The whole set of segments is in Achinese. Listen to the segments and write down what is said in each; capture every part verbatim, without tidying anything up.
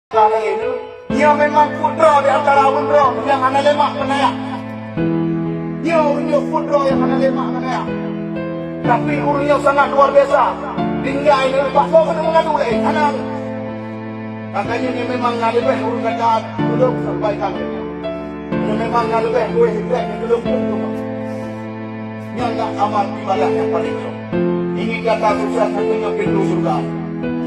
Nyoe memang peuet droe di antara ureueng droe nyang hana lé mak ngon ayah. Nyoe ureueng nyoe peuet droe nyang hana lé mak ngon ayah. Tapi ureueng nyoe sangat luar biasa. Tinggai nyoe bak po keuneuk meungadu lé hana. Makanya nyoe memang na leubeh ureueng gata tulông sampaikan. Nyoe memang na leubeh kueh ibrek nyang tulông. Nyan na amal ibadah nyang paleng lom. Ingat gata susah satu nyoe pintoe syeuruga.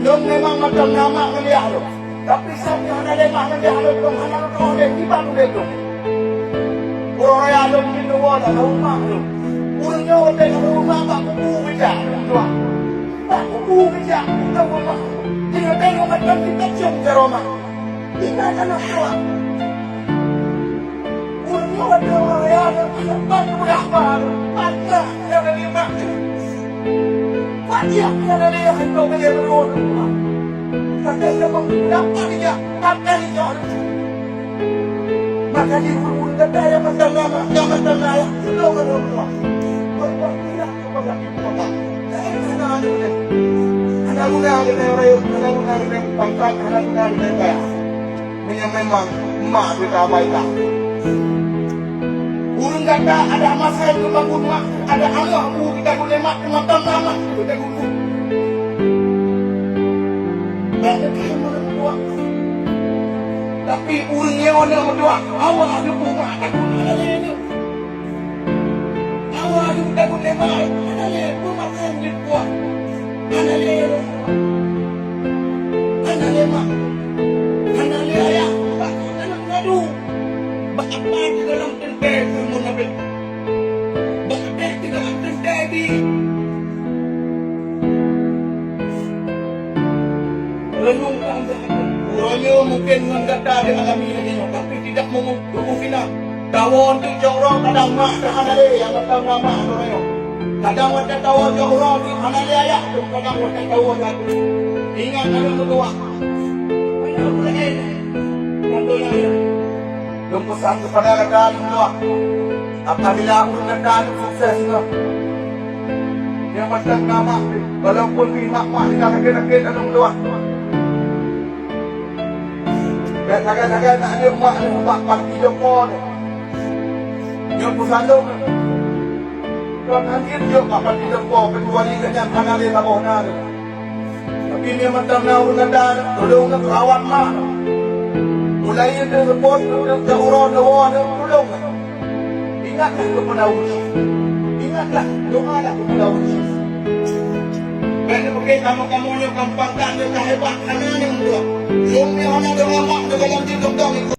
Lôn memang mantong na mak ngon ayah lôn. Tapi sabe hana lé mak ngon ayah lôn, lôn hana lôn troh lé kiban ulèe lôn. Uroe raya lôn jinoe woe lam rumoh lôn. Ureueng nyoe watèe lam rumoh bak kubu geujak lôn tuan. Bak kubu geujak lôn tuan. Tinggai tengok macam kita cium ke rumah. Tinggai tanah tuan. Ureueng nyoe watèe uroe raya lôn, ban peugah ba lôn, ban na nyang lé mak. Ban jak nyang lé ayah lôn, lôn lôn. Watèe lôn dapat jak, ban na jak. Maka di ureueng-ureueng gata nyang mantong na mak, nyang mantong na ayah, lôn lôn lôn. Berbuat tidak kepada ibu bapa. Hana guna geutanyoe rayeuk, hana guna geutanyoe pangkat, hana guna geutanyoe kaya. Meunyoe memang mak geutanyoe baiklah. Ureueng gata ada masa geubangun mak, ada amoh bu geutanyoe mak, mantong na mak geutanyoe bu. Bèk geutanyoe meudoa. Tapi ureueng nyoe na meudoa, awak geubu mak takot hana lé nyoe. Awak geutanyoe lé mak, hana lé peumakan jeuet puah. Hana lé, hana lé mak, hana lé ayah, bak taneuh ngadu. Bak apa di dalam teuntèe keu munafék? Bak apa di dalam teuntèe bi? Renungkan, uroe nyoe mungken ngon gata dialami lagèe nyoe, tapi tidak meunguh tuboh sinan. Tawoe teuk cok uroe kadang mak teuh hana lé, nyang mantong na mak uroe nyoe. Kadang watèe tawoe cok uroe teuk hana lé ayah teuh, kadang watèe tawoe jatuh. Ingat aneuk meutuah. Aneuk meutuah. Contohnya, ya. Lôn peusan keupada gata meutuah. Apabila ureueng gata sukses nyoe, nyang mantong na mak, walaupun pih mak-mak sakét-sakét aneuk meutuah. Bèk sagai-sagai na aneuk mak nyoe bak panti jompo nyoe. Nyoe peusalông nyoe. Kon han jeuet jok bak panti jompo, keucuali geuhnyan hana lé saboh na nyoe. Tapi meunyoe mantong na ureueng gata, tulông nyoe rawat mak. Mulai nyoe seupôt, nyoe uroe nyoe, tulông nyoe. Ingatlah keupada Allah. Ingatlah, doalah keupada Allah. Bèk neupike kamoe-kamoe nyoe gampang that, nyoe ka hebat, hana nyoe meudoa. Lôn nyoe hana doa mak, nyoe golom jeuet geupeudong.